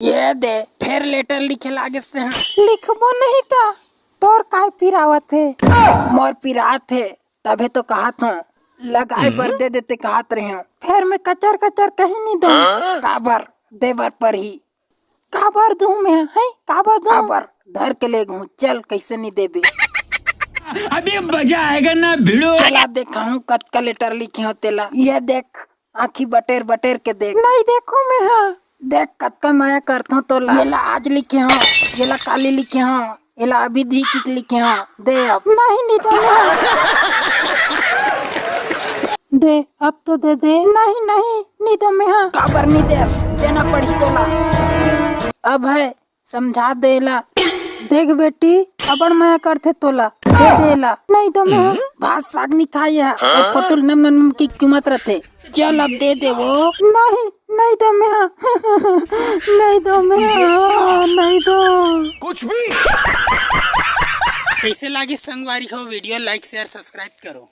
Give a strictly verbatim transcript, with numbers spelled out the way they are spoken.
ये दे, फेर लेटर लिखे लागे से। लिखबो नहीं त तोर काय पिरावत हे? मोर पिरात हे, तभे तो कहत हूँ, लगाए बर दे देते कहत रहे हूँ। फेर मैं कचर कचर कहीं नहीं दूँ। काबर देबर पर ही? काबर दूँ मैं, हैं? काबर दूँ? काबर धर के ले गहूँ, चल, कैसे नहीं देबे? अभी मजा आएगा ना भिड़ो। चला देखाहूँ कतका लेटर लिखे हो तेला। ये देख, आँखी बटेर बटेर के देख। नहीं देखो मैं, हाँ। देख कतका माया करथो तोला। येला आज लिखे हो, येला काली लिखे हो, येला अभी धी किक लिखे हो। दे अब। नहीं, नहीं दो मैं, हाँ। दे, अब तो दे दे। नहीं, नहीं, नहीं दो मैं, हाँ। काबर नहीं देस? देना पड़ी तोला। अब है, समझा देला। देख बेटी, अबड़ माया करथे तोला, दे देला। नहीं दो मैं, हाँ। भात साग नहीं खाए है, और फोटो नम नम की कीमत रहते। चल अब दे दे वो। नहीं, नहीं दो मैं, हाँ। नहीं दो मैं, हाँ, नहीं दो। कुछ भी। कैसे लागे संगवारी हो वीडियो, like, share, subscribe करो।